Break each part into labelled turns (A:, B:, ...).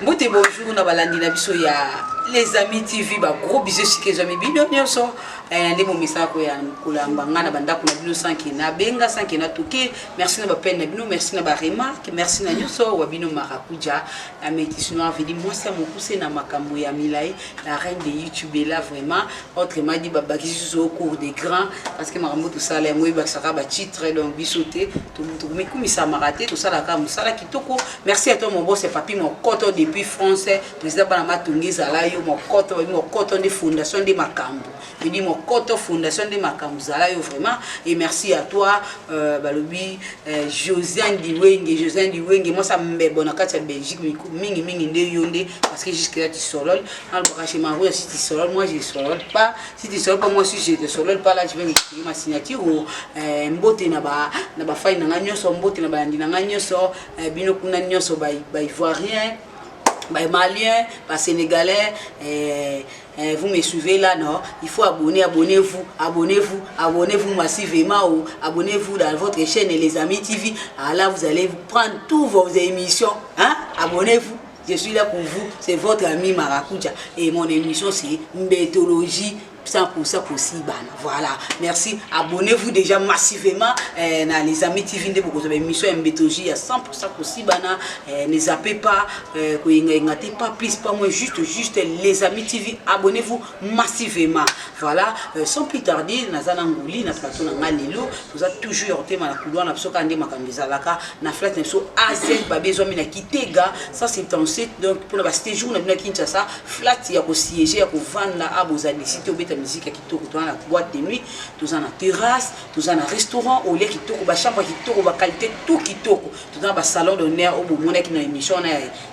A: Mbote, bonjour na balandi na biso ya Les Amis TV. Ba gros bisous esika ezwami bino nyonso. Nde bomesaka koya kolamba nga na bandako na bino sanke na benga sanke na toke. Merci na bapene na bino, merci na baremarque, merci na nyonso wa bino. Marakuja, la métisse noire, veli mwasi ya mokuse na makambo ya milai, la reine de YouTube est là vraiment. Autrement dit, babakisi susu au cours des grands, parce que makambo tosala yango oyebakisaka batitre. Donc biso te tomikumisamaka te, tosalaka mosala kitoko. Merci à toi, mon boss Papi Mokoto depuis France, président bana Matongi. Ezala yo Mokoto, babi Mokoto nde fondation, nde makambo edi Mokoto fondation nde makambo. Zala yo vraiment. Et merci à toi, balobi Josiane Diwenge, Josiane Diwenge, mwasa mbebo na kati ya Belgique mingi mingi nde yo nde, parce que jusque là tu solole. Alobaka chez Marouya, si tu solole, moi je solole pas. Si tu solole pas, moi si je te solole pas. Là, je vais récupérer ma signature. Mbote na ba na bafai na nga nyonso, mbote na balandi na nga nyonso, bino kuna nyonso, baivoirien, bamalien, basénégalais, vous me suivez là, non? Il faut abonner, abonnez-vous, abonnez-vous, abonnez-vous massivement ou abonnez-vous dans votre chaîne Les Amis TV. Ah là, vous allez prendre toutes vos émissions. Hein? Abonnez-vous. Je suis là pour vous. C'est votre ami Marakuja. Et mon émission, c'est Mbétologie 100% possible. Voilà. Merci. Abonnez-vous déjà massivement dans Les Amis TV. Nde bokozwa émission Mbétologie à 100% possible. Ne zappez pas. Pas plus, pas moins. Juste, juste Les Amis TV. Abonnez-vous massivement. Voilà. Sans plus tarder, naza na nguli na plateau na nga lelo. Toza toujours tema na couloir na biso kande makambo ezalaka na flat na biso AZ babe ezwami na Kitega 177. Donc mpona baséjour na bino ya Kinshasa, flat ya kosiéger, ya kovanda, a bozala décide obeta musique ya kitoko. Toza na boîte de nuit, toza na terrasse, toza na restaurant olia kitoko, bachambre ya kitoko, baqualité tout kitoko. Toza na basalon d'honneur oyo bomonaki na émission wana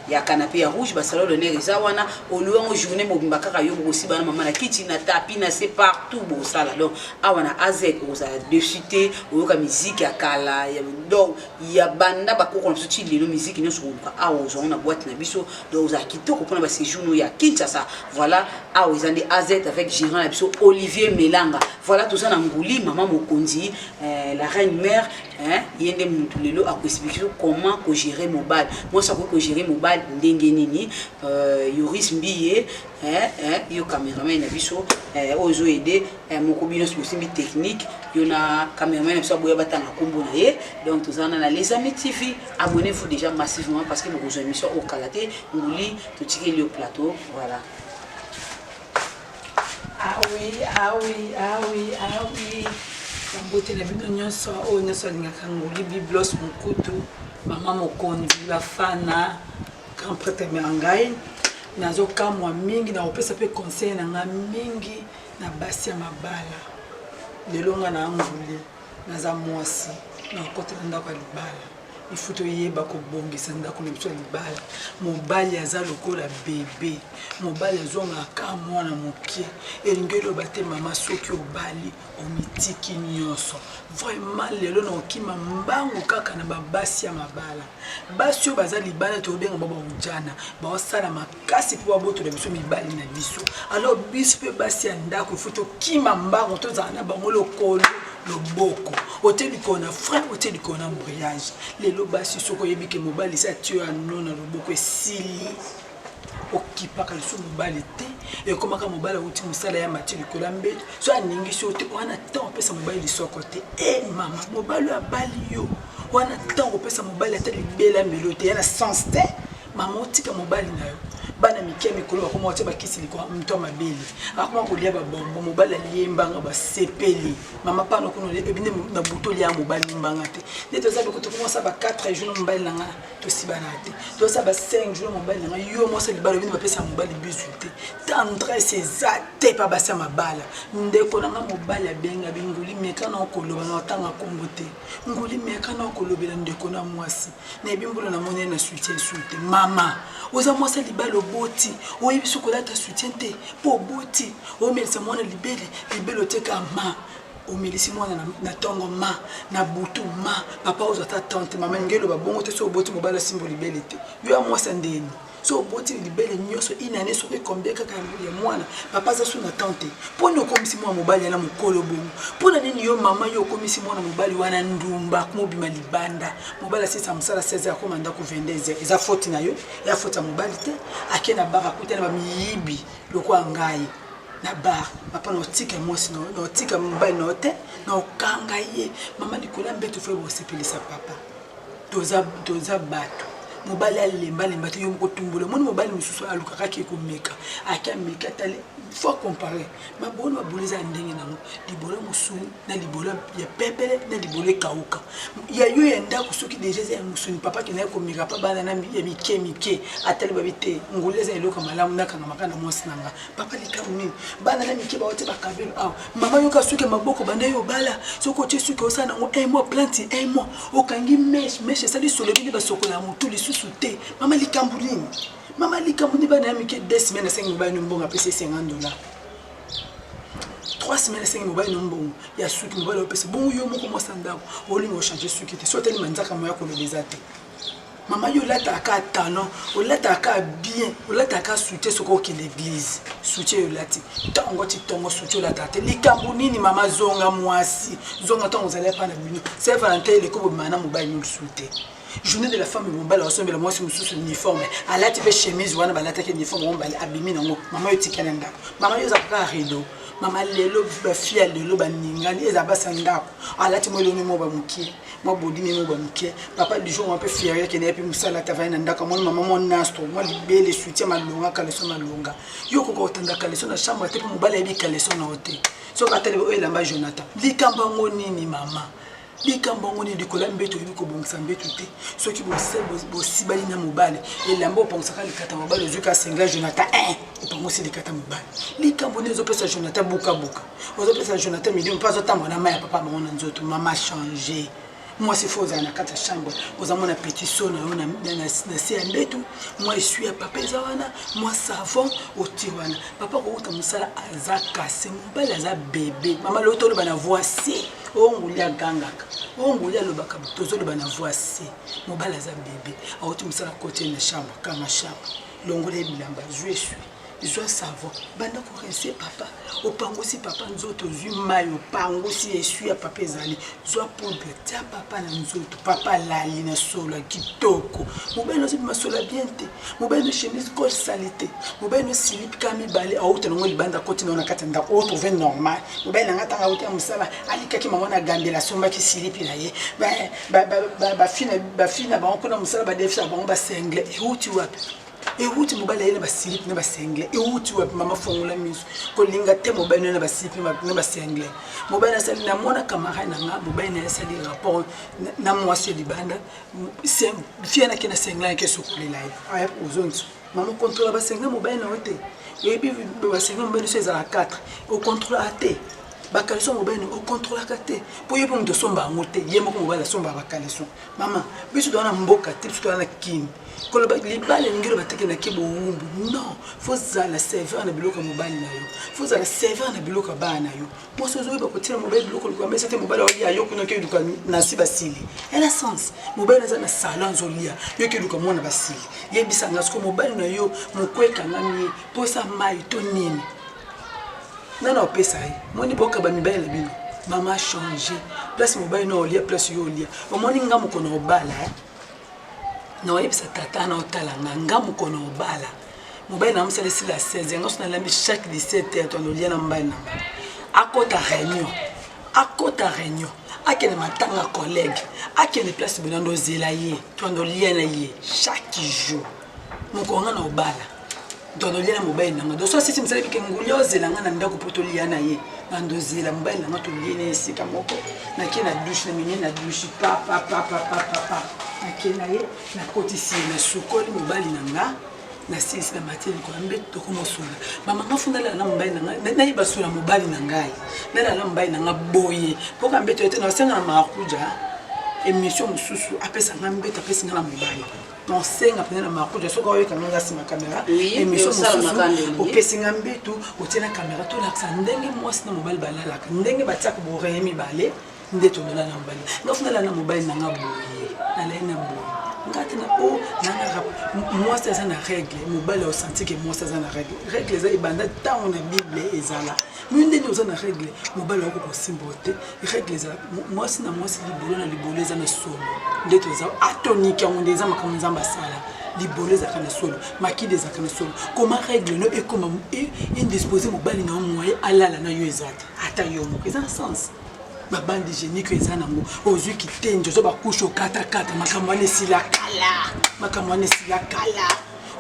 A: ya canapé ya rouge. Basalon d'honneur eza wana, oluwa yango journée mobimba kaka yo bokosiba na mama na kiti na tapi na se partout bosala. Donc awa na AZ okozala dessus te, oyoka musique ya kala, donc ya banda bakoko na biso ti lelo, musique nyonso koluka awa ozwango na boîte na biso. Donc ozala kitoko mpona baséjour no ya Kinshasa. Voilà, awa eza nde AZ avec gérant na biso Olivier Melanga. Voilà, toza na nguli mama mokonzi, la reine mère, hein, ye nde mutu lelo akoexpliquer biso comment kogérer mobali, mwasi akoki kogérer mobali ndenge nini. Yoris Mbiye, hein, hein, yo cameraman na biso, oyo ozoaider moko bino bosimbi technique, yo na cameraman na biso aboya batanga nkombo na ye. Donc toza wana na Les Amis TV. Abonnez-vous déjà massivement parce que bokozwa émission okala te. Nguli, totikeli yo plateau. Voilà.
B: Ah oui, ah oui, ah oui, ah oui. Bambote na bino nyonso oyo nyonso alingaka Ngoli Biblos Mokutu, mama mokonzi, bafana, grand prêtre ya ngai. Nazokamwa mingi na kopesa mpe conseil na nga mingi na basi ya mabala. Lelo nga na Nguli, naza mwasi, nakota na ndako ya libala, ifu toyeba kobongisa ndako na biso ya libala. Mobali aza lokola bebe, mobali azongaka mwana moke. Elingi eloba te, mama, soki obali omitiki nyonso. Vraiment, lelo na okima mbangu kaka na babasi ya mabala. Basi oyo baza libala, tobenga ba baujana, baosala makasi mpo babotola biso mibali na biso. Alors biso mpe basi ya ndako, ifo tokima mbangu, tozala na bango lokolo loboko, otie likolo na frein, otie likolo na embrayage. Lelo basi, soki oyebi ke mobali esi atie yo ano na loboko, esili, okipaka lisusu mobali te. Ekomaka mobali awuti mosala ya mati likolo ya mbeto, so aningisi yo te, wana ntango opesa mobali lisoko te. E mama, mobali oyo abali yo, wana ntango opesa mobali ata libela melo te, ya na sens te. Mama, otika mobali na yo. Bana mike mikolo bakoma kotia bakisi likolo moto ya mabele, akoma kolia babombo. Mobali alie mbanga, basepeli. Mama, pano kuna ebinde na butu, olia mobali mbanga te. Nde toza biko, tokomasa ba 4 jours na mobali na nga, tosibana te. Toza ba 5 jours na mobali na nga. Yo mwasi libala, obini bapesa mobali bizu te, tendresse eza te pa basi ya mabala. Ndeko na nga, mobali abenga binguli, meka na okoloba na otanga nkombo te. Nguli, meka na okolobela ndeko na mwasi nayebi mbula namoni ye na soutien su te. Mama, oza mwasi ya libala, oboti, oyebi soki kolata soutien te mpo oboti, omelisa mwana libele, libele otieka ma, omelisi mwana na ntongo ma, na butu ma. Papa, ozwa ata tante. Mama, ninge eloba bongo te. So oboti, mobali asimbo libele te, yo ya mwasi ya ndeni. So oboti libele nyonso une année soki combien kaka ya mwana, papa aza su na temps te. Mpo nini okomisi mwana mobali wana mokolo bongo? Mpo na nini yo mama yo okomisi mwana mobali wana ndumba komobima libanda? Mobali asilisa mosala 16 heures akoma ndako 22 heures. Eza faute na yo, eza faute ya mobali te. Ake na bar akutani na bamiyibi lokola ngai na bar. Papa na otika mwasi na na otika mobali na yo te, na okanga ye. Mama likolo ya mbeto fo bosepelisa papa. Toza toza bato. Mobali alemba lemba te, yo moko tumbola. Omoni mobali mosusu alukaka ake komeka, ake ameki atali, faut comparer. Mabolo mabolo eza ndenge nango, libolo mosuni na libolo ya pepele na libolo ekauka. Ya yo ya ndako soki deja eza ya mosuni, papa akendaki komeka pa bana na ya mike mike, atali babi te, ngolu eza eloko malamu, nakangamaka na mwasi na nga. Papa likambo nini? Bana na mike baote bakabelo awa. Mama yoka suki ya maboko banda yo obala, soki otie suki osala nango un mois plante un mois, okangi mèche, mèche esali solo ebele basokola motu lisusu te. Mama likambo nini? Mama likambo nini? Bana ya mike 2 semaines asengi mobali no mbongo apesi ye 50 $. 3 semaines asengi mobali no mbongo ya suki, mobali opesa bongo yo moko mwasi ya ndako olinga ochange suki te, so otali manzaka moya koloba eza te. Mama yo olataka talon, olataka bien, olataka soutien soki okende église, soutien olati ntongo ti ntongo, soutien olataka te. Likambo nini mama? Zonga mwasi, zonga ntango ozali epa na bino. Saint Valentin eleko bobima na mobali no lisusu te. Journée de la femme, mobali asombela mwasi mosusu uniforme, alati mpe chemise wana balataki uniforme, mobali abimi nango. Mama yo tika na ndako, mama yo ozalaka kaka rideau. Mama lelo bafille ya lelo baningani, eza basi ya ndako, alati mwa elongi mwa bamokie, mwa bodimi mwa bamokie. Papa du jour mwa mpe fiere akende ye mpe mosala atavai na ndako, amoni mama mwa nastro mwa libele soutien malonga kaleso malonga. Yo okoka kotanda kaleso na chambre te mpo mobali ayebi kaleso na yo te. Soki atali oyo elamba Jonathan, likambo yango nini mama? Likambo yango nini? Likolo ya mbeto oyebi kobongisa mbeto te. Soki bosibani na mobali, elamba opangisaka likata mobali, ozwi ka singlet Jonathan opangusi likata mobali. Likambo nini ozopesa Jonathan bukabuka, ozopesa Jonathan milimo mpe azotambola na mai ya papa bango na nzoto. Mama change mwasi, fo ozala na kati ya chambre, oza mona petit so na yo na se ya mbeto, mwa esui ya papa eza wana, mwa savon oti wana. Papa kouta mosala aza kase, mobali aza bebe. Mama lelo toloba na voix se, oyo nguli agangaka, oyo nguli alobaka, tozoloba na voix se. Mobali aza bebe, auti mosala, kotie na chambre, kanga chambre, longola ye bilamba, zwa esui, zwa savon, banda korinse papa, opangusi papa nzoto, ozwi mai opangusi esui ya papa ezali, zwa poudre tia papa na nzoto, papa alali na solo ya kitoko. Mobali ozobima solo ya bien te, mobali no chemise col salite, mobali no slip ka mibale auta nango libanda akoti nango na kati ya ndako, otrouve normal. Mobali na nga ntango auti ya mosala alikaki mama na gambela, asombaki silipi na ye, bafi na bango kuna mosala badefisa bango basengle euti wapi? Euti mobali aye na basilipi na basengle euti wapi? Mama fongola miso, kolinga te mobali na ye na basilipi na basengle. Mobali asali, namona camarade na nga, mobali na ye asali rapport na mwasi ya libanda, fie nake na sengle yake esokolela ye, aya ozongisa. Mama contrôle basengle mobali na yo te, oyebi basengle mobali nyonso ezala 4, ocontrôle te bakaleson mobali na ocontrôlaka te, mpo ye mpe moto osomba yango te, ye moko mobali asombaka bakaleson. Mama, biso toza na mboka te, biso toza na kini. Koloba libala elingi loba teke na ke bowumbu, non. Fo zala sévère na biloko ya mobali na yo, fo zala sévère na biloko ya bana na yo. Mwasi ozoyeba kotiela mobali biloko luka mesa te, mobali aolia yo kuna oke luka nasi basili ela sens. Mobali aza na salon azolia, yo oke luka mwana basili. Yebisa nga siko mobali na yo mokwekangami ye mposa mai to nini nana opesa ye moni bokaba mibali na bino. Mama change place, mobali na olia place yo olia. Omoni nga mokona obala na oyebisa tata na otala nga nga mokona obala mobali na mosala esila 16, yango so nalambi chaque 17 heures tondo olia na mobali na nga. Akota réunion, akota réunion, akende matanga collègue, akende place boye, nando ozela ye, tondo olia na ye chaque jour. Mokolo nga na obala, tondo olia na mobali na nga. Doso asisi mosala bike nguli, ozela nga na ndako mpo tolia na ye. Nando ozela mobali na nga, tolie na ye esika moko. Nake na douche, na mimi na douche, pa pa pa pa pa pa pa, nake na ye, nakotisi ye, nasukoli mobali na nga, nasilisi na matie likolo mbe tokomosola. Mama nga funda nalala na mobali na ngai, nayeba sola mobali na ngai, nalala na mobali na nga boye mpoka mbeto ye te. Nasenga na Marakuja émission mosusu apesa nga mbeto, apesi nga na mobali. Nasenga mpenza na Marakuja, soki oyoka nga nsima kamera, émission mosusu opesi nga mbeto, otie na kamera, tolakisa ndenge mwasi na mobali balalaka, ndenge batiaka boreille mibale, nde tolala na mobali nga. Funa nalala na mobali na nga boye, nalali na boye. Nga te na o nanga mwasi aza na règle, mobali aosanti ke mwasi aza na règle. Règle eza ebanda ntango na Bible ezala. Yo ndenge oza na règle, mobali akoki kosimba yo te. Règle ezala mwasi na mwasi, libolo na libolo eza na solo. Nde toza atoniki yango nde eza makambo Nzambe asala. Libolo ezalaka na solo, makidi ezalaka na solo. Koma règle no ekoma indispose mobali na yo moyen alala na yo eza te. Ata yo moko eza na sens. Ba bande hygiénique eza nango ozwi kitenji ozwa bakushe okatakata makambo wana esila kala makambo wana esila kala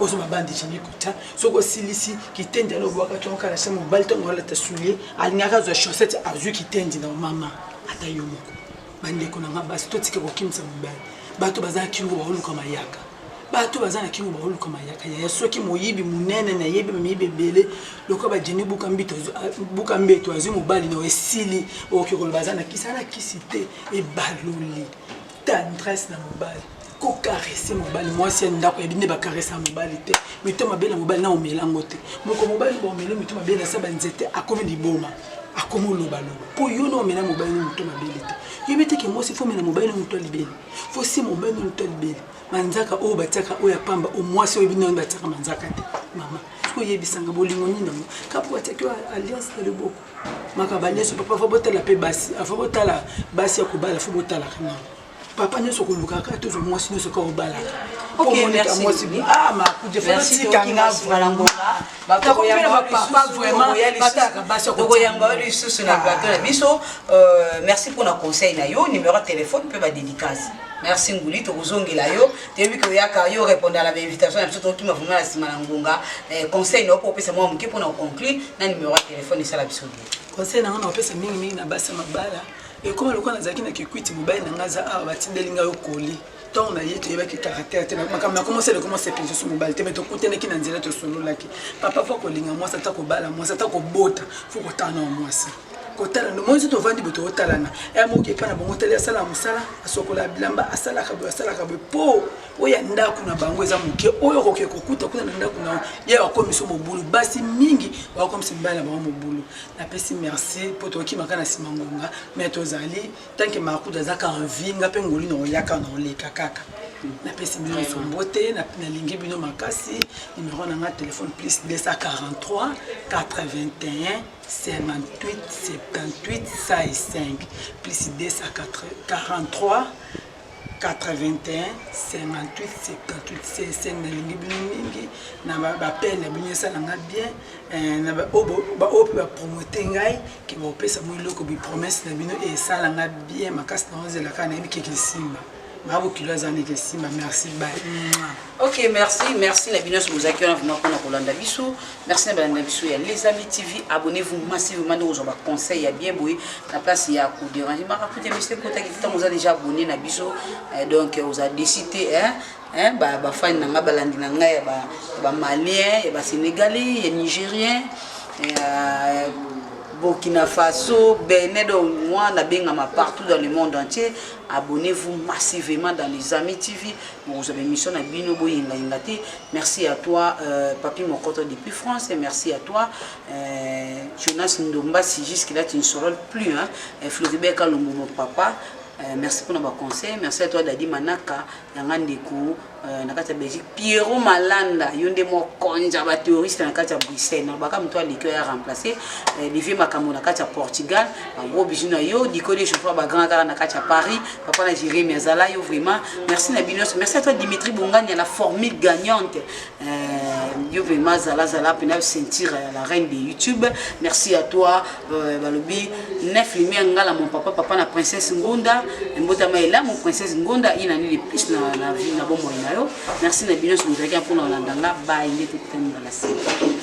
B: ozwa babande hygiénique otya soki osilisi kitendi wana obwaka tongo kala sa mobali ntango alata soulier alingaka azwa chaussette azwi kitendi na mama ata yo moko bandeko na nga basi totika kokimisa mobali bato baza kingo baoluka mayaka bato baza na kingo baoluka mayaka yaya soki moyibi monene nayebi bamiyibi ebele lokola bajeni buka mbeto azwi mobali na esili okoki koloba aza na kisi ana kisi te ebaloli tendresse na mobali kokarese mobali mwasi ya ndako yebi nde bakarese ya mobali te mito mabe na mobali na omela yango te moko mobali baomela mito mabe na sa banzete akomi liboma akomi olobaloba mpo yo na omela mobali na moto mabele te yebi te ke mwasi fo omela mobali na moto ya libele fo si mobali na moto ya libele Manzaka oyo batiaka oyo ya pamba o mwasi oyebi nani batiaka manzaka te mama soki oyebisanga bolingo nini yango kapo batiaki oyo alliance na loboko makambo nyonso papa fo botala mpe basi afo botala basi ya kobala fo botalaka nano papa nyonso kolukaka tozwa mwasi nyonso kaka obalaka mwasi ah makude fo tikanga vraiment
A: tokoyamba yo lisusu na plateau na biso euh, merci mpona conseil na yo numéro ya telefone mpe badédicace merci nguli tokozongela yo toyebi ke oyaka yo répondre na bainvitation na biso tokima vraimen na nsima na ngonga eh, conseil na yo mpo opesa mwa moke mpona koconclure na numéro ya telefone esala biso bien
B: conseil na nga na opesa mingimingi na basi ya mabala ekoma lokola nazalaki na kikwiti mobali na nga aza awa batindeli ngai okoli ntango na ye toyebaki caractère te makambo na komosala ekoma sepelisa so mobali te me tokutanaki na nzela tosololaki papa fo kolinga mwasi ata kobala mwasi ata kobota fo kotala na mwasi kotala no mwasi tovandi boye tokotalana ya moki epai na bango tali asalaka mosala asokola bilamba asalaka boye asalaka boye mpo oyo ya ndako na bango eza moke oyo okoki kokuta kuna na ndako na ye akomisa mobulu basi mingi bakokomisa mibali na bango mobulu napesi merci mpo tokimaka na nsima ngonga me tozali Tant que Marcouda aza kaka en vie, nga pe ngoli na oya kaka na oleka kaka. Napesi bino nyonso mbote, nalingi bino makasi. Numéro na nga téléphone plus 243 81 58 78 105 plus 243 81 58 78 CSN nalingi bino mingi na bapele na bino esala nga bien eh, na baoyo mpe bapromote ngai ke bopesa mwa eloko bipromese na bino esala nga bien makasi na ozela kaka nayebi keke esimba mabokilo aza ndeke esimba merci bye
A: ok merci merci na bino nyonso bozalaki wana vraiment mpona kolanda biso merci na balanda biso ya les amis tv abonnez-vous massivement nde kozwa baconseil ya bien boye na place ya koderange makakuta monsieur kotaki ntango oza déjà abonné na biso eh, donc oza déçu te hein, bafani na ngai balandi na ngai ya bamalien ya basénégalais ya nigérien ya Burkina Faso, Bénin, donc moi, nabengama partout dans le monde entier. Abonnez-vous massivement dans les Amis TV. Bon, vous avez émission na bino boyenga yenga te. Merci à toi euh, Papi Mokoto depuis France et merci à toi euh, Jonas Ndomba si jusque là tu ne sauras plus hein. Floribert Kalombo mon papa. Euh, merci pour nos conseils. Merci à toi Dadi Manaka yanga ndeko euh, na kati ya Belgique. Pierrot Malanda yo nde mokonzi ya ba terroriste na kati ya Bruxelles. Na baka moto aleki ya remplacer euh, Olivier Makambo na kati ya Portugal. Ba gros bisous na yo Diko de chauffeur ba grand kaka na kati ya Paris. Papa na Jérémy azala yo vraiment. Merci na bino. Merci à toi Dimitri Bongani la formule gagnante. Euh, yo vraiment zala zala pena ceinture la reine de YouTube. Merci à toi euh, balobi neuf lumière ngala mon papa papa na princesse Ngonda mbotama elamu princesse Ngonda ina nini plus na na vie na bomoi na yo. Merci na bino nyonso bozalaki mpona kolanda nga bye nde tokutani mbala sika.